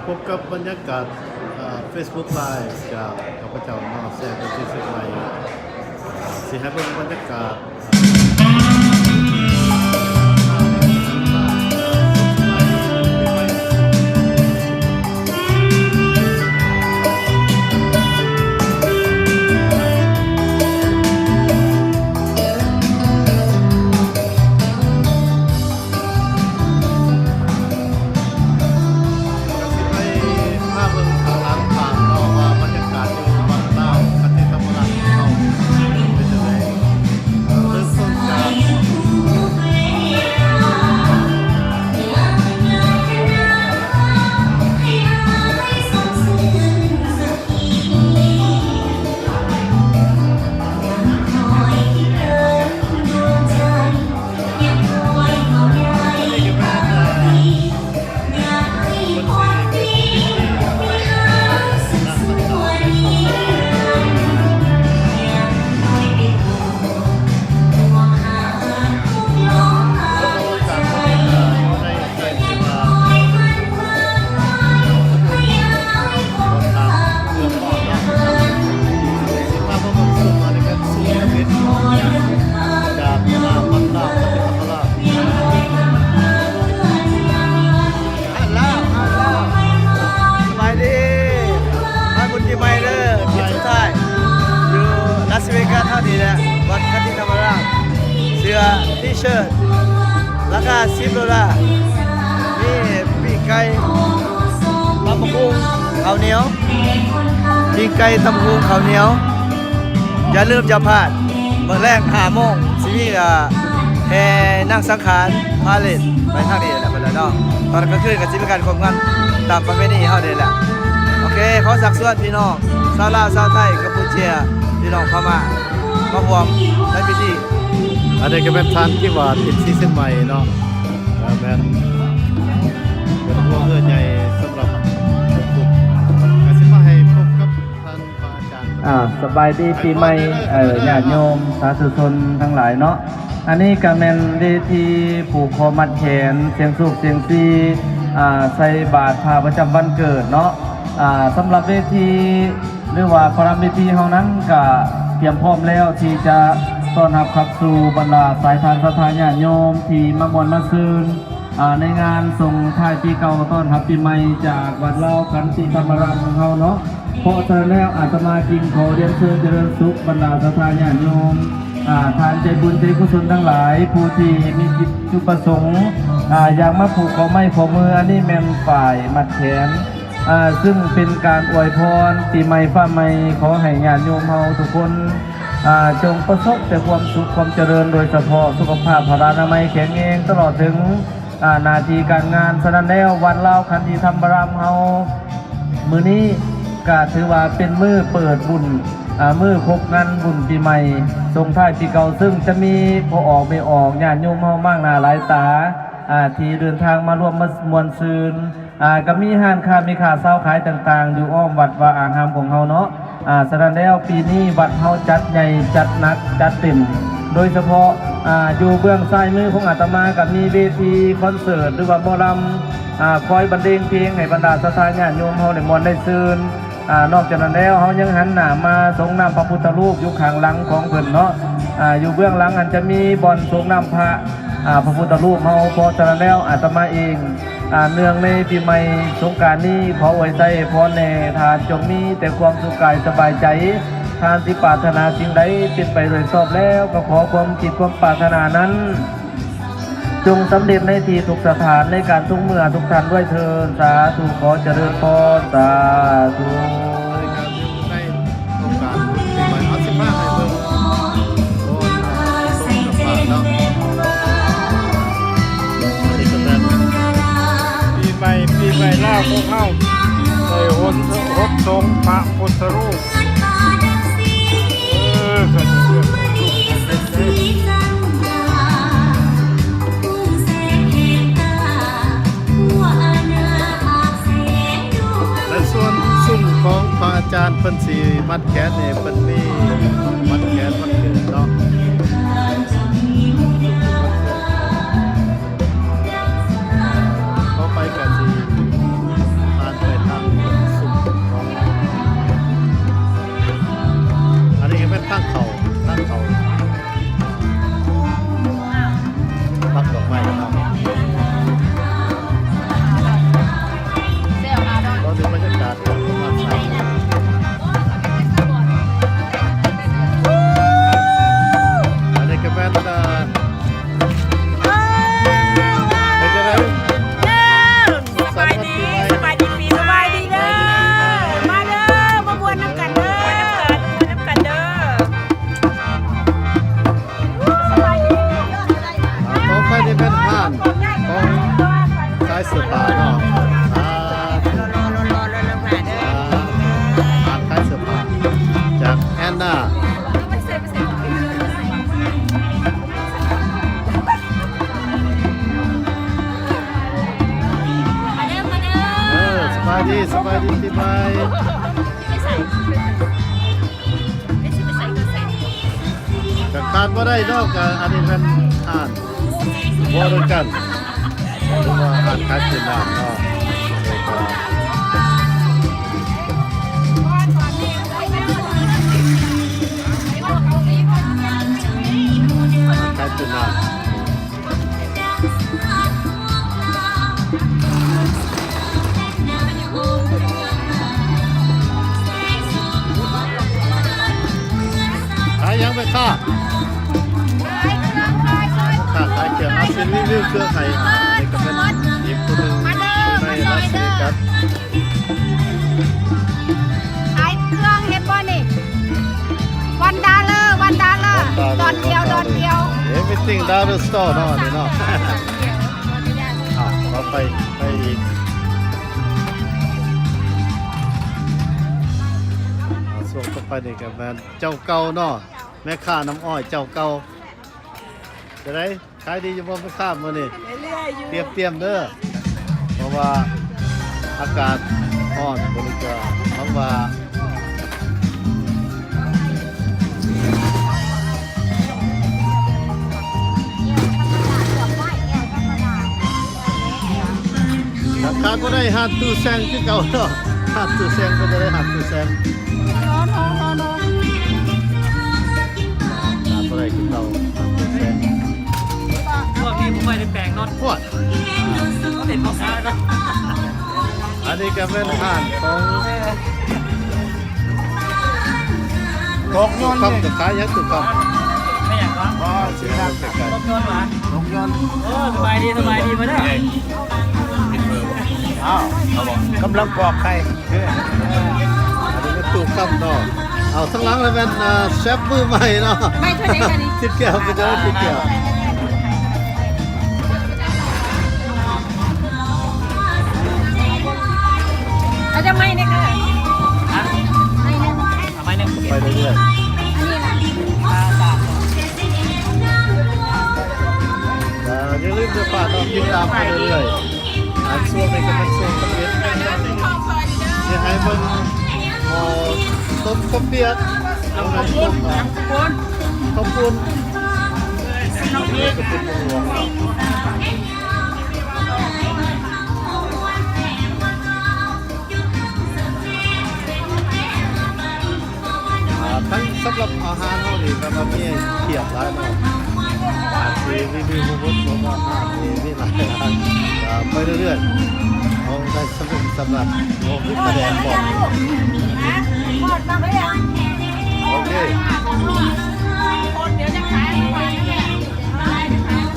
ພົບກັບບັນຍາກາດ ເອີ Facebook Live ຈາກຂ້າພະເຈົ້າເນາະ ແຊກເປັນທີ່ເຊີງໃໝ່ ຊິໃຫ້ເບິ່ງບັນຍາກາດ ກໍຊິໄປພາເບິ່ງຂ້າງຫຼັງພາບເນາະ ວ່າບັນຍາກາດຢູ່ວັດລາວຄັນທີທຳມະລາດຂອງເຮົາເປັນຈັ່ງໃດ. ເລີ່ມຕົ້ນຈາກ ສະບາຍດີ ມາບຸນປີໃໝ່ເດີ ທຣິບສຸດທ້າຍ ຢູ່ລາສເວກັສເຮົານີ້ແຫຼະ ວັດຄັນທີທຳມະລາດ ເສື້ອ ທີເຊີດ ລາຄາສິບໂດລາ ມີປີ້ງໄກ່ ຕຳບັກຫຸ່ງ ເຂົ້າໜຽວ ປີ້ງໄກ່ ຕຳບັກຫຸ່ງ ເຂົ້າໜຽວ ຢ່າລືມຢ່າພາດ ມື້ແລງຫ້າໂມງ ຊິມີ ອ່າ ແຫ່ນາງສັງຂານພາເລດໄປທາງນີ້ແຫຼະ ເພິ່ນລະເນາະ ຕອນກາງຄືນກໍຊິມີການຄວບງານຕາມປະເພນີເຮົານີ້ແຫຼະ. ໂອເຄ ຂໍຊັກຊວນພີ່ນ້ອງຊາວລາວ ຊາວໄທ ກຳປູເຈຍ ພີ່ນ້ອງພະມ້າ ມາຮ່ວມໃນພິທີ. ອັນນີ້ກໍແມ່ນທ່ານທິວາດ ເອັຟຊີ ຊຽງໃໝ່ເນາະ ກໍແມ່ນເປັນຫົວເຮືອໃຫຍ່ສຳລັບທຸກໆ ກໍຊິມາໃຫ້ພົບກັບທ່ານ ອ່າ ສະບາຍດີປີໃໝ່ ເອີ ຍາດໂຍມສາທຸຊົນທັງຫຼາຍເນາະ. ອັນນີ້ກະແມ່ນເວທີຜູກຄໍມັດແຂນ ສ່ຽງໂຊກສ່ຽງຊີ ອ່າ ໃສ່ບາດພະປະຈຳວັນເກີດເນາະ. ອ່າ ສຳລັບເວທີ ຫຼືວ່າປະລຳເວທີເຮົານັ້ນກະຕຽມພ້ອມແລ້ວ ທີ່ຈະຕ້ອນຮັບຂັບສູ່ບັນດາສາຍທານສັດທາຍາດໂຍມທີ່ມາມ່ວນມາຊື່ນ ອ່າ ໃນງານສົ່ງທ້າຍປີເກົ່າຕ້ອນຮັບປີໃໝ່ຈາກວັດລາວຂັນຕິທຳມາລາມຂອງເຮົາເນາະ. ເພາະສະນັ້ນແລ້ວ ອາດຕະມາຈຶ່ງຂໍຮຽນເຊີນຈະເລີນສຸກບັນດາສັດທາຍາດໂຍມ ອ່າ ທ່ານໃຈບຸນໃຈກຸສົນທັງຫຼາຍ ຜູ້ທີ່ມີຈິດຈຸປະສົງ ອ່າ ຢາກມາຜູກຂໍ້ໄມ້ຂໍ້ມື ອັນນີ້ແມ່ນຝ້າຍມັດແຂນ ອ່າ ຊຶ່ງເປັນການອວຍພອນປີໃໝ່ຟ້າໃໝ່ ຂໍໃຫ້ຍາດໂຍມເຮົາທຸກຄົນ ອ່າ ຈົ່ງປະສົບແຕ່ຄວາມສຸກຄວາມຈະເລີນ ໂດຍສະເພາະສຸຂະພາບພະລານາໄມແຂງແຮງ ຕະຫຼອດເຖິງ ອ່າ ໜ້າທີ່ການງານ. ສະນັ້ນແລ້ວ ວັດລາວຂັນທີທຳມາລາມເຮົາ ມື້ນີ້ກະຖືວ່າເປັນມື້ເປີດບຸນ ອ່າ ມື້ຄົບງານບຸນປີໃໝ່ ສົ່ງທ້າຍປີເກົ່າ ເຊິ່ງຈະມີພໍ່ອອກແມ່ອອກ ຍາດໂຍມເຮົາມາກໜ້າຫຼາຍຕາ ອ່າ ທີ່ເດີນທາງມາຮ່ວມມາມ່ວນຊື່ນ ອ່າ ກະມີຮ້ານຄ້າແມ່ຄ້າຊາວຂາຍຕ່າງໆ ຢູ່ອ້ອມວັດວາອາຮາມຂອງເຮົາເນາະ. ອ່າ ສະນັ້ນແລ້ວ ປີນີ້ວັດເຮົາຈັດໃຫຍ່ ຈັດໜັກ ຈັດເຕັມ ໂດຍສະເພາະ ອ່າ ຢູ່ເບື້ອງຊ້າຍມືຂອງອາດຕະມາ ກະມີເວທີຄອນເສີດ ຫຼືວ່າໝໍລຳ ອ່າ ຄອຍບັນເລງເພງໃຫ້ບັນດາສັດທາຍາດໂຍມເຮົາໄດ້ມ່ວນໄດ້ຊື່ນ. ອ່າ ນອກຈາກນັ້ນແລ້ວ ເຮົາຍັງຫັນໜ້າມາສົ່ງນ້ຳພະພຸດທະຮູບຢູ່ຂ້າງຫຼັງຂອງເພິ່ນເນາະ. ອ່າ ຢູ່ເບື້ອງຫຼັງຫັ້ນຈະມີບ່ອນສົ່ງນ້ຳພະ ອ່າ ພະພຸດທະຮູບເຮົາ. ເພາະສະນັ້ນແລ້ວ ອາດຕະມາເອງ ອ່າ ເນື່ອງໃນປີໃໝ່ສົງການນີ້ ຂໍອວຍໄຊໃຫ້ພອນແດ່ ທ່ານຈົ່ງມີແຕ່ຄວາມສຸກກາຍສະບາຍໃຈ. ທ່ານຊິປາດຖະໜາສິ່ງໃດເປັນໄປໂດຍຊອບແລ້ວ ກໍຂໍຄວາມຄິດຄວາມປາດຖະໜານັ້ນ ຈົ່ງສຳເລັດໃນທີ່ທຸກສະຖານ ໃນການທຸກເມື່ອທຸກທ່ານດ້ວຍເທີ້ນ. ສາທຸ ຂໍຈະເລີນພອນ ສາທຸ. ໃນໂອກາດບຸນປີໃໝ່ ເຮົາຊິພາໃຫ້ເບິ່ງ ໂອ້ ສົງກະບານເນາະ ອັນນີ້ກໍແມ່ນປີໃໝ່ ປີໃໝ່ລາວຂອງເຮົາ ໄດ້ຫົນ ຫົດສົງພະພຸດທະຮູບ. ແລະ ສ່ວນຊຸມຂອງພະອາຈານເພິ່ນຊິມັດແຂນນີ້ ເພິ່ນມີມັດແຂນມັດເກີດເນາະ. ຕໍ່ໄປກໍຊິຜ່ານໄປ ຂາຍເສື້ອຜ້າເນາະ ອ່າ ຮ້ານຂາຍເສື້ອຜ້າຈາກແອນນາ. ມາເດີ ມາເດີ ເອີ ສະບາຍດີ ສະບາຍດີປີໃໝ່. ກະຂາດບໍ່ໄດ້ດອກ ກະອັນນີ້ແມ່ນຮ້ານ ບໍ່ຄືກັນ ຫຼືວ່າຮ້ານຂາຍເຄື່ອງນອນເນາະ ຂາຍເຄື່ອງນອນ. ຂາຍຫຍັງແມ່ຄ້າ? ຂາຍເຄື່ອງ ຂາຍເຄື່ອງ ອາ ຊິຣີວິວເຄື່ອງໃຫ້ ອ່າ ນີ້ກະເປັນອີກຜູ້ໜຶ່ງ ມາເດີ ຢູ່ໃນລາສເວກັສ. ຂາຍເຄື່ອງເຫັນບໍ່ນີ້? ວັນດາເລີ ວັນດາເລີ ວັນດາເລີ ດອນດຽວ ດອນດຽວ Everything dollar store ເນາະ ນີ້ເນາະ. ອ່າ ຕໍ່ໄປ ໄປອີກ ອ່າ ຊ່ວງຕໍ່ໄປນີ້ກະແມ່ນເຈົ້າເກົ່າເນາະ ແມ່ຄ້ານ້ຳອ້ອຍເຈົ້າເກົ່າ. ຈັ່ງໃດ ຂາຍດີຢູ່ບໍ່ແມ່ຄ້າມື້ນີ້? ເລື້ອຍໆຢູ່ ຕຽມໆເດີ ເພາະວ່າອາກາດຮ້ອນ ບໍລິການຫວັງວ່າ ຂາດບໍ່ໄດ້ຮ້ານຕູ້ແຊງຄືເກົ່າເນາະ ຮ້ານຕູ້ແຊງ ເປັນຈັ່ງໃດຮ້ານຕູ້ແຊງ? ນອນ ນອນ ນອນ ນອນ ນານບໍ່ໄດ້ຄືເກົ່າ ນານບໍ່ໄດ້ ພວກນີ້ບໍ່ຄ່ອຍໄດ້ແປງນອນພວດ ເຂົາເປັນພໍ່ຄ້າເນາະ. ອັນນີ້ກະແມ່ນຮ້ານຂອງ ຕົກຍົນ ຄຳ ນີ້ ຈະຂາຍຫຍັງຕຸກຄຳ? ແມ່ນຫຍັງວະ? ບໍ່ ຊິຮ້ານຕົກຍົນຫວາ? ຕົກຍົນ ໂອ້ ສະບາຍດີ ສະບາຍດີ ມາເດີ. ອ້າວ ກຳລັງປອກໄຂ່ ເອີ ອັນນີ້ແມ່ນຕູ້ຄຳເນາະ. ເອົາ ທາງຫຼັງລະແມ່ນ ອ່າ ເຊັບມືໃໝ່ເນາະ ໄມ້ເທົ່າໃດຄະນີ້? ສິບແກ້ວ ເປັນຈັ່ງໃດ ສິບແກ້ວ? ເອົາຈັກໄມ້ແດ່ຄະ? ຮະ? ໄມ້ໜຶ່ງ ເອົາໄມ້ໜຶ່ງ ໄປເລື້ອຍໆ ອັນນີ້ລະ ອ່າ ສາມ ອ່າ ຢ່າລືມເດີ ຝາກເນາະ ຕິດຕາມໄປເລື້ອຍໆ. ອ່າ ຊ່ວງນີ້ກະເປັນຊ່ວງທຳອິດ ຊິໃຫ້ເບິ່ງ ເອີ ຕົ້ມເຂົ້າປຽກ ເຂົ້າປຸ້ນ ເຂົ້າປຸ້ນ ເຂົ້າປຸ້ນ ເຂົ້າປຸ້ນເມືອງຫຼວງເນາະ. ອ່າ ທັງສຳລັບອາຫານເຮົານີ້ກະມີໃຫ້ເລືອກຫຼາຍເນາະ ອາດຊິຣີວິວບໍ່ໝົດ ເພາະວ່າຮ້ານນີ້ມີຫຼາຍຮ້ານ ກະໄປເລື້ອຍໆ ເຮົາໄດ້ສຳເລັດສຳລັບ ໂອເຄ ໂອເຄ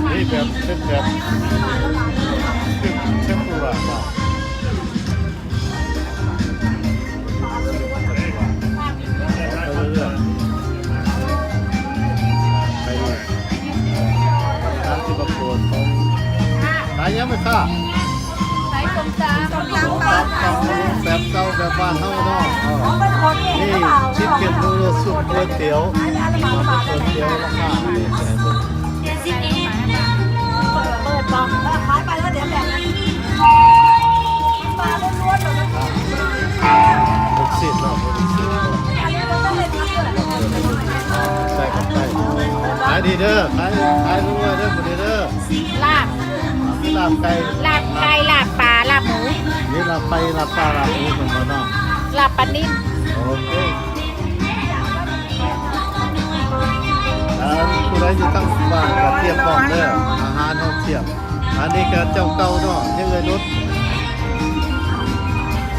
ນີ້ແບບ ເປັນແບບ ເປັນເທມປຸລະເນາະ. ໄປເລື້ອຍໆ ໄປເລື້ອຍໆ ຕາມທີ່ປາກົດຂອງ ຂາຍຫຍັງແມ່ຄ້າ? ຂາຍສົ້ມຕຳ ສົ້ມຕຳ ຕຳບັກຫຸ່ງແບບເກົ່າແບບບ້ານເຮົາເນາະ ເອີ ນີ້ຊິກເກັນນູເດີນຊຸບ ກ໋ວຍຕຽວ ກ໋ວຍຕຽວລາຄາ ເປີດບໍ່? ເອີ ຂາຍໄປແລ້ວ ດຽວແບກ ປາລ້ວນໆ ເລີຍ ລູກຊີ້ນເນາະ ລູກຊີ້ນ ໃສ່ເຂົ້າໄປ ຂາຍດີເດີ ຂາຍ ຂາຍລວຍໆເດີ ມື້ນີ້ເດີ. ລາບ ມີລາບໄກ່ ລາບໄກ່ ລາບປາ ລາບໝູ ມີລາບໄກ່ ລາບປາ ລາບໝູ ເພິ່ນວ່າເນາະ ລາບປານິນ ໂອເຄ. ອ່າ ຜູ້ໃດຢູ່ທາງບ້ານກະຕຽມພ້ອມເດີ ອາຫານເຮົາຕຽມ ອັນນີ້ກະເຈົ້າເກົ່າເນາະ ຍັງເອື້ອຍນຸດ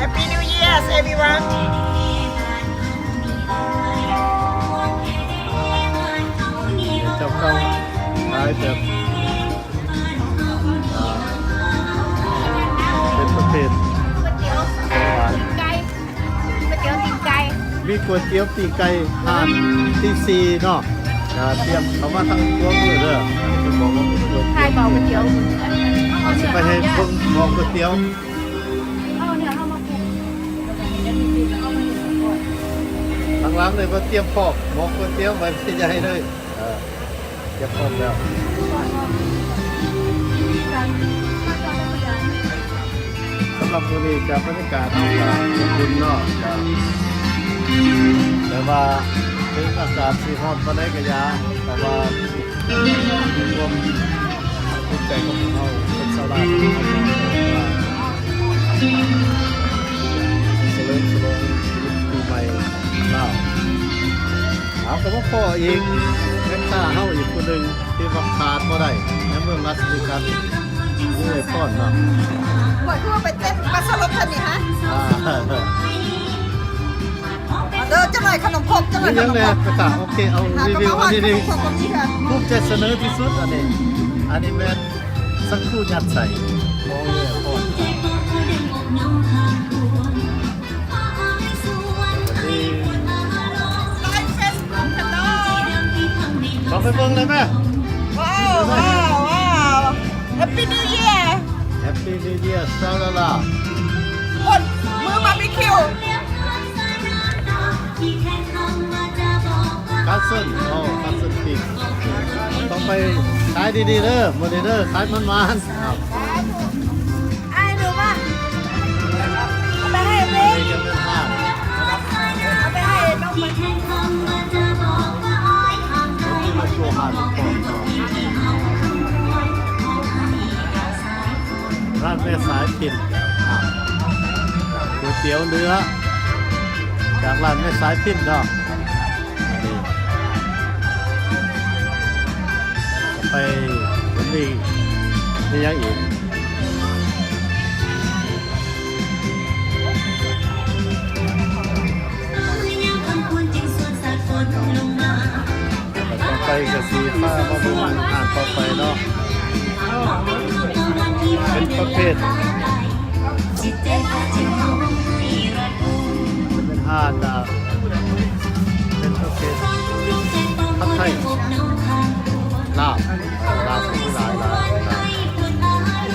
Happy New Year everyone. ເຈົ້າເກົ່າຂາຍແບບ ອ່າ ເປັນປະເພດຂອງຫວານ ກ໋ວຍຕຽວຕີນໄກ່ ກ໋ວຍຕຽວຕີນໄກ່ ມີກ໋ວຍຕຽວຕີນໄກ່ ຮ້ານທີສີ່ເນາະ. ກະຕຽມເຂົ້າມາທາງຄວາມືເດີ ອັນນີ້ເພິ່ນບອກວ່າ ຂາຍໝໍ້ກ໋ວຍຕຽວ ເຮົາຊິໄປໃຫ້ເບິ່ງໝໍ້ກ໋ວຍຕຽວ ເອົາເນື້ອເຮົາມາປຸງ ທາງຫຼັງນີ້ເພິ່ນຕຽມພ້ອມໝໍ້ກ໋ວຍຕຽວໄວ້ໃຫຍ່ເລີຍ ເອີ ຮຽບຮ້ອຍແລ້ວ ສຳລັບມື້ນີ້ກະບັນຍາກາດເຮົາກະອົບອຸ່ນເນາະ ກະ ແຕ່ວ່າເຖິງອາກາດຊິຮ້ອນປານໃດກະຢ່າ ແຕ່ວ່າຄວາມພູມໃຈຂອງພວກເຮົາເປັນຊາວລາວ ເຮົາກະສະເຫຼີມສະຫຼອງປີໃໝ່ລາວ ເຮົາກະມາພໍ້ອີກແມ່ຄ້າເຮົາອີກຜູ້ໜຶ່ງ ທີ່ວ່າຂາດບໍ່ໄດ້ໃນເມືອງລາຊະບູລີຄັນ ເອື້ອຍພອນເນາະ ຂ້ອຍຄືວ່າໄປເຕັ້ນມາສະຫຼົບແທ້ນີ້ຮະ ອ່າ ເດີ ຈັກໜ້ອຍຂະໜົມຄົກ ຈັກໜ້ອຍຂະໜົມຄົກ ໂອເຄ ເອົາ ຫາ ຣີວິວ ຂະໜົມຄົກບໍ່ມີເທື່ອ ພູມໃຈສະເໜີທີ່ສຸດ ອັນນີ້ ອັນນີ້ແມ່ນສັກຄູຍັດໃສ່ ຂອງເອື້ອຍພອນ ລອງໄປເບິ່ງໄດ້ແມະ ວ້າວ ວ້າວ ວ້າວ Happy New Year Happy New Year ຊາວລາລາ ຄົນມືບາບີຄິວ ຄັດເຊິນ ໂອ້ ຄັດເຊິນປິງ ຕ້ອງໄປຂາຍດີໆເດີ ມື້ນີ້ເດີ ຂາຍໝານໆ ອ້າຍ ດູວ່າ ເອົາໄປໃຫ້ເວ ນີ້ກະເປັນຮ້ານ ເອົາໄປໃຫ້ນ້ອງມັນ ຮ້ານແມ່ສາຍພິນ ກ໋ວຍຕຽວເນື້ອ ຈາກຮ້ານແມ່ສາຍພິນເນາະ ອັນນີ້ ໄປ ມັນມີ ມີຫຍັງອີກ? ແລ້ວຕໍ່ໄປກະຊິພາມາເບິ່ງຮ້ານຕໍ່ໄປເນາະ ເປັນປະເພດ ເປັນຮ້ານ ເປັນປະເພດຜັດໄທ ລາບ ລາບມີຫຼາຍ ຫຼາຍ ຫຼາຍ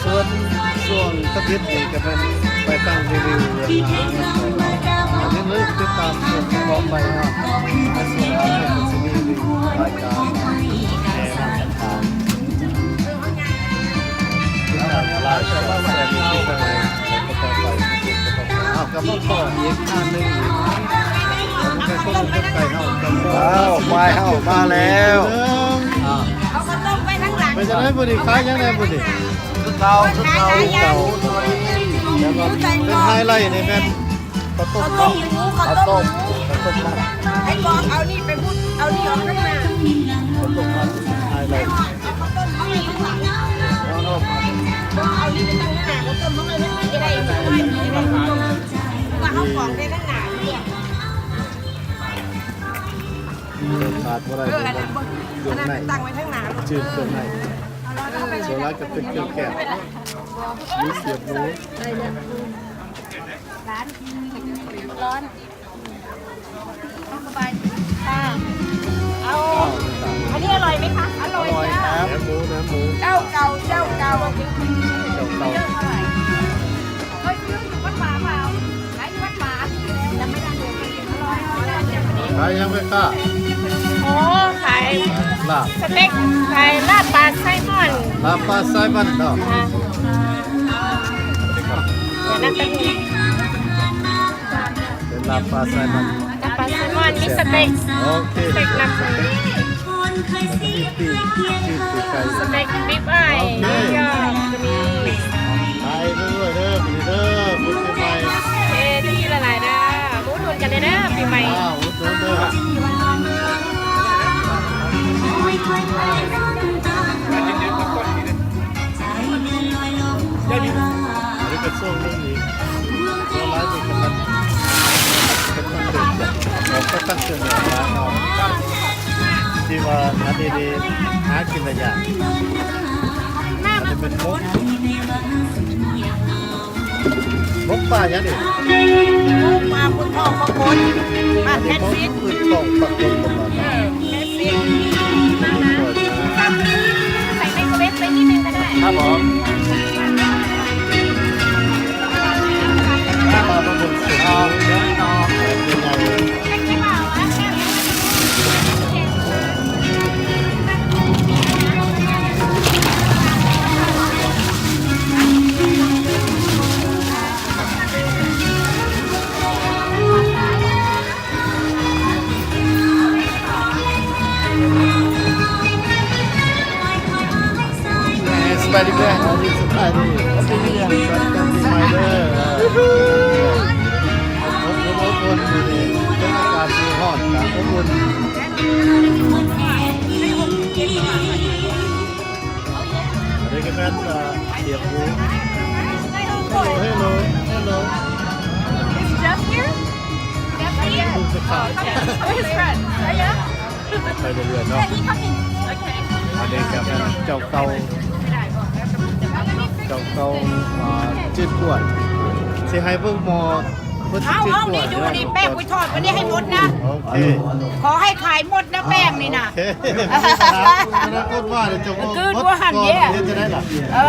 ສ່ວນຊ່ວງທຳອິດນີ້ກະແມ່ນໄປຟັງຣີວິວເລື່ອງອາຫານ ຢ່າລືມຕິດຕາມຊ່ວງຕໍ່ໄປເນາະ ໃນຊ່ວງຕໍ່ໄປກະຊິມີລາຍການແນວຕ່າງໆ ຕິດຕາມລາຍການແຊນ ເອົາ ກະມາພໍ້ອີກທ່ານໜຶ່ງອີກ ເປັນຄົນໃກ້ເຮົາ ອ້າວ ຄວາຍເຮົາມາແລ້ວ ເອົາເຂົ້າຕົ້ມໄວ້ທາງຫຼັງ ເປັນຈັ່ງໃດມື້ນີ້ ຂາຍຫຍັງແດ່ມື້ນີ້? ຄືເກົ່າ ຄືເກົ່າ ຄືເກົ່າ ແລ້ວກະເປັນໄຮໄລນີ້ແມ່ນ ເຂົ້າຕົ້ມ ເຂົ້າຕົ້ມ ເຂົ້າຕົ້ມ ເຂົ້າຕົ້ມ ໃຫ້ກອງເອົານີ້ໄປພຸ້ນ ເອົານີ້ອອກທາງໜ້າ ເຂົ້າຕົ້ມ ໄຮໄລ ເອົາເຂົ້າຕົ້ມມາໄວ້ທາງຫຼັງ ເອົານີ້ໄປຕັ້ງທາງໜ້າ ເຂົ້າຕົ້ມມາໄວ້ທາງນີ້ກະໄດ້ ເພາະວ່າເຮົາກອງໄດ້ທາງໜ້າ ຂາດບໍ່ໄດ້ ເອີ ອັນນັ້ນບໍ່ ອັນນັ້ນໄປຕັ້ງໄວ້ທາງໜ້າ ຈື່ເຄື່ອງໃນ ເອີ ສ່ວນຫຼາຍກະເປັນເຄື່ອງແກະ ມີສຽບໝູ ຮ້ອນ ເອົາ ອັນນີ້ອະລ່ອຍໄໝຄະ? ອະລ່ອຍ ອະລ່ອຍ ເຈົ້າ ແໜມໝູ ແໜມໝູ ເຈົ້າເກົ່າ ເຈົ້າເກົ່າ ເຈົ້າເກົ່າ ເຄີຍຊື້ຢູ່ວັດປ່າເປົ່າ? ຂາຍຢູ່ວັດປ່າ ຈຳໄມ່ໄດ້ເລີຍ ອະລ່ອຍ ຂາຍຫຍັງແມ່ຄ້າ? ໂອ້ ຂາຍລາບ ສະເຕັກ ຂາຍລາບປາໄຊມອນ ລາບປາໄຊມອນເນາະ ອ່າ ດຽວນັ່ງແປັບໜຶ່ງ ເປັນລາບປາໄຊມອນ ລາບປາໄຊມອນ ມີສະເຕັກ ໂອເຄ ສະເຕັກນຳ ມີປີກ ປີກໄກ່ ສະເຕັກດິບອ້າຍ ໂອເຄ ກະມີ ຂາຍເລື້ອຍໆເດີ ປີນີ້ເດີ ປີໃໝ່ ເອ ດີຫຼາຍໆເດີ ມາອຸດໜູນກັນແດ່ເດີ ປີໃໝ່ ອ້າວ ອຸດໜູນເດີ ອັນນີ້ກະຊ່ວງໜຶ່ງອີກ ສ່ວນຫຼາຍນີ້ກະ ກະຕັ້ງເປັນ ອອກໄປຕັ້ງເປັນແບບວ່າເນາະ ທີ່ວ່າອັນນີ້ນີ້ຫາກິນໄດ້ຍາກ ອັນນີ້ ເປັນມົກ ມົກປາຫຍັງນີ້? ມົກປາປຸດທອງປາກົດ ບ້ານແພດຟິດ ປືນທອງປາກົດ ເອີ ແພດຟິດ ໃສ່ໄມໂຄຣເວຟໄປນິດໜຶ່ງກໍໄດ້ ຄັບຜົມ. ສະບາຍດີເດີ້ ສະບາຍດີ ສະບາຍດີ ສະບາຍດີເດີ້ ອົບອຸ່ນ ອົບອຸ່ນ ມື້ນີ້ບັນຍາກາດທີ່ຮ້ອນ ກະອົບອຸ່ນ. ອັນນີ້ກໍແມ່ນ ເອີ ສຽງຫູ. Hello, hello. Is Jeff here? Jeff here? Who's the cop? Oh, okay. We're his friends. Oh, yeah? ໄປເລື້ອຍໆເນາະ. Yeah, he coming. Okay. ອັນນີ້ກໍແມ່ນເຈົ້າເກົ່າ ເຈົ້າເກົ່າ ອ່າ ຈືດກວດ ຊິໃຫ້ເບິ່ງໝໍ້ ເອົາ ເອົາ ນີ້ ດູນີ້ ແປ້ງກ້ວຍທອດ ວັນນີ້ໃຫ້ໝົດນະ. ໂອເຄ ຂໍໃຫ້ຂາຍໝົດນະ ແປ້ງນີ້ນະ. ໂອເຄ ອະນາຄົດວ່າຈະໝົດ ຄືວ່າຫັ້ນເດ້ ເຮັດຈັ່ງໃດລະ? ເອີ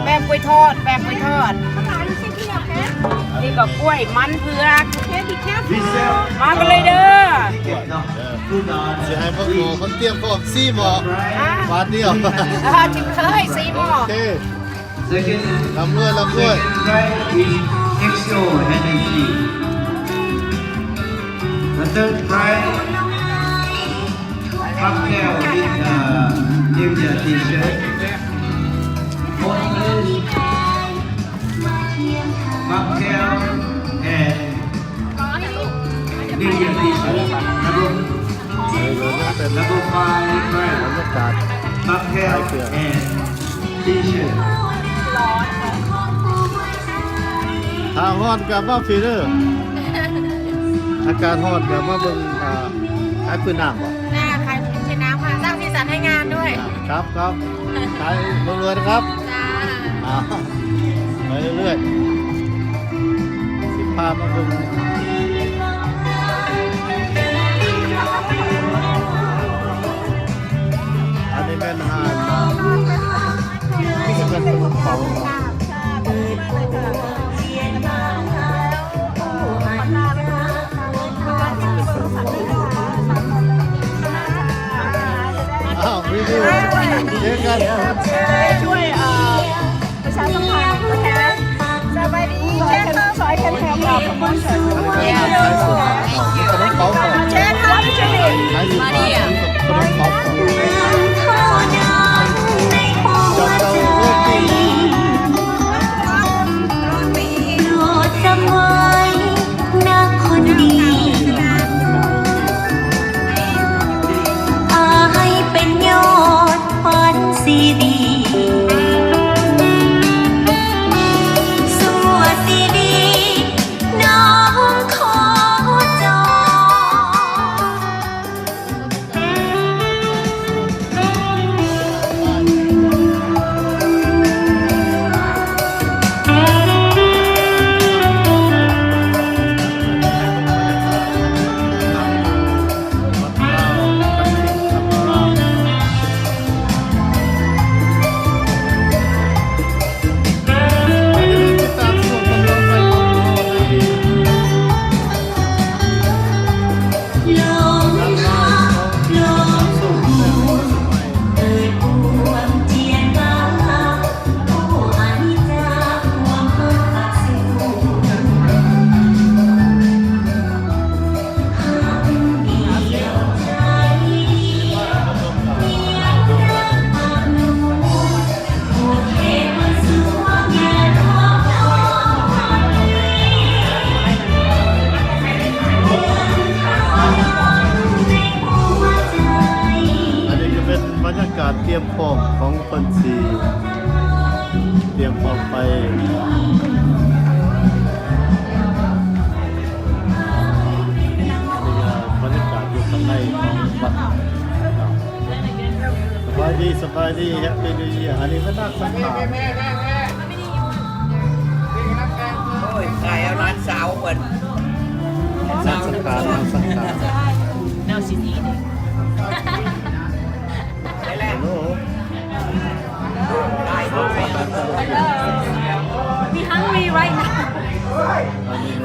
ແປ້ງກ້ວຍທອດ ແປ້ງກ້ວຍທອດ ນີ້ກໍກ້ວຍ ມັນເຜືອກ ມາກັນເລີຍເດີ. ຊິໃຫ້ພວກໝໍ້ເພິ່ນຕຽມພ້ອມສີ່ໝໍ້ ບາດດຽວ ເອີ ຈິມເຄີຍສີ່ໝໍ້. ໂອເຄ ລຳລວຍ ລຳລວຍ. Second prize is X O Energy. The third prize, cocktail with, uh, New Year T-shirt. Fourth prize, cocktail and New Year T-shirt. Number, number five prize, cocktail and ຖ້າຮ້ອນກໍມາພີ້ເດີ ອາກາດຮ້ອນກໍມາເບິ່ງ ອ່າ ຂາຍປືນນ້ຳບໍ? ຈ້າ ຂາຍປືນນ້ຳຄ່ະ ສ້າງສີສັນໃຫ້ງານດ້ວຍ. ຄັບ ຄັບ ຂາຍລວຍໆນະຄັບ. ຈ້າ ອ່າ ໄປເລື້ອຍໆ ຊິພາມາເບິ່ງ. ອັນນີ້ແມ່ນຮ້ານ ເປັນຂະໜົມເປົາ. ອ້າວ ວິວ ວິວ ເຈີກັນ. ຊ່ວຍ ເອີ ປະຊາສຳພັນຕົວແທນ. ສະບາຍດີ ເຊີນເຂົ້າ ສອຍແຄນເຂົ້າ ເຂົ້າ ເຂົ້າ. ເຊີນເຂົ້າ ເຊີນເຂົ້າ ຂະໜົມເປົາ. ເຈົ້າເກົ່າໂຣຕີ ນ້ອງຂໍ ສະບາຍດີ Happy New Year ອັນນີ້ເພິ່ນນັດສັງຂານ ໂອ້ຍ ຕາຍແລ້ວ ຫຼານສາວເພິ່ນ ນັດສັງຂານ ນັດສັງຂານ Now she's eating. Hello. We hungry right now.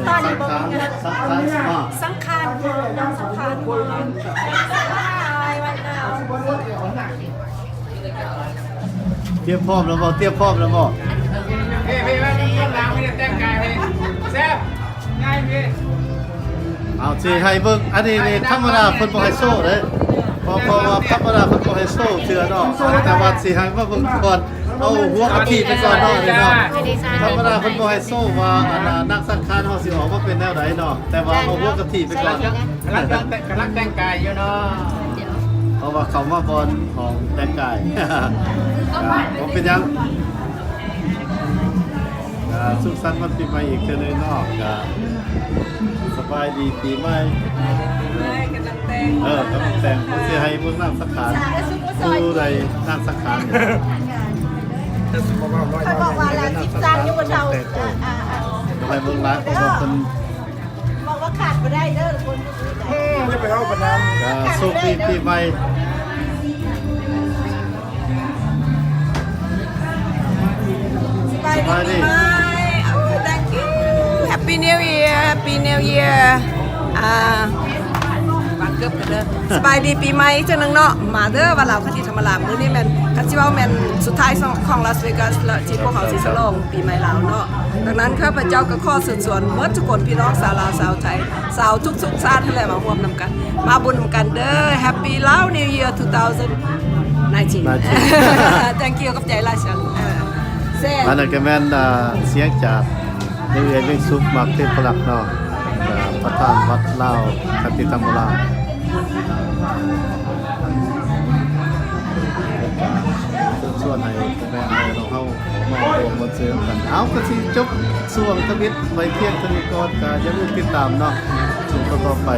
ຕອນນີ້ບໍ່ມີງານ ສັງຂານ ສັງຂານ ສັງຂານ Hi right now. ຕຽມພ້ອມແລ້ວບໍ່? ຕຽມພ້ອມແລ້ວບໍ່? ເອີ ເອີ ເອີ ເອົາຊິໃຫ້ເບິ່ງ ອັນນີ້ນີ້ທຳມະດາເພິ່ນບໍ່ໃຫ້ໂຊເດ້ ເພາະ ເພາະວ່າທຳມະດາເພິ່ນບໍ່ໃຫ້ໂຊເທື່ອເນາະ ແຕ່ວ່າຊິໃຫ້ມາເບິ່ງກ່ອນ ເອົາຫົວກະທິໄປກ່ອນເນາະ ນີ້ເນາະ ທຳມະດາເພິ່ນບໍ່ໃຫ້ໂຊວ່າ ອັນນ່າ ນັດສັງຂານເຮົາຊິອອກມາເປັນແນວໃດເນາະ ແຕ່ວ່າເອົາຫົວກະທິໄປກ່ອນ ກຳລັງແຕ່ງ ກຳລັງແຕ່ງກາຍຢູ່ເນາະ ເພາະວ່າເຂົ້າມາບ່ອນຂອງແຕ່ງກາຍ ບໍ່ເປັນຫຍັງ ກະສຸກສັນວັນປີໃໝ່ອີກເທື່ອໜຶ່ງເນາະ ກະສະບາຍດີປີໃໝ່ ເອີ ກຳລັງແຕ່ງ ເອີ ກຳລັງແຕ່ງ ຊິໃຫ້ເບິ່ງນາມສັງຂານ ຜູ້ໃດນາມສັງຂານ ຂ້ອຍບອກວ່າລາວຈິບຈັນຢູ່ບໍ່ເທົ່າ ບໍ່ໃຫ້ເບິ່ງຫຼາຍ ເພາະວ່າເພິ່ນ ບອກວ່າຂາດບໍ່ໄດ້ເດີ ຄົນຢູ່ນີ້ນະ ອືມ ຢ່າໄປເວົ້າປານນັ້ນ ກະໂຊກດີປີໃໝ່ ສະບາຍດີ ສະບາຍດີ ປີໃໝ່ ໂອ້ thank you Happy New Year Happy New Year ອ່າ ວາງເກີບກັນເດີ ສະບາຍດີປີໃໝ່ເທື່ອໜຶ່ງເນາະ ມາເດີ ວ່າລາວຄະທິທຳມະລາ ມື້ນີ້ແມ່ນ ຄັນຊິເວົ້າແມ່ນສຸດທ້າຍຂອງລາສເວກັສລະ ທີ່ພວກເຮົາຊິສະຫຼອງ ປີໃໝ່ລາວເນາະ ດັ່ງນັ້ນຂ້າພະເຈົ້າກໍຂໍເຊີນຊວນໝົດທຸກຄົນ ພີ່ນ້ອງຊາວລາວ ຊາວໄທ ຊາວທຸກຊົນຊາດຫັ້ນແຫຼະ ມາຮ່ວມນຳກັນ ມາບຸນນຳກັນເດີ Happy Lao New Year two thousand nineteen Thank you ຂອບໃຈຫຼາຍ ເຊີນ ເອີ ອັນນັ້ນກໍແມ່ນ ອ່າ ສຽງຈາກ ເອື້ອຍເວງສຸກ ມາກເທບພະລັກເນາະ ອ່າ ປະທານວັດລາວຄະຕິທຳມະລາມ ເຊີນຊວນໃຫ້ພໍ່ແມ່ພີ່ນ້ອງເຮົາ ມາຮ່ວມມ່ວນຊື່ນກັນ ເອົາ ກໍຊິຈົບຊ່ວງທຳອິດໄວ້ພຽງເທົ່ານີ້ກ່ອນ ກໍຢ່າລືມຕິດຕາມເນາະ ຊ່ວງຕໍ່ໆໄປ.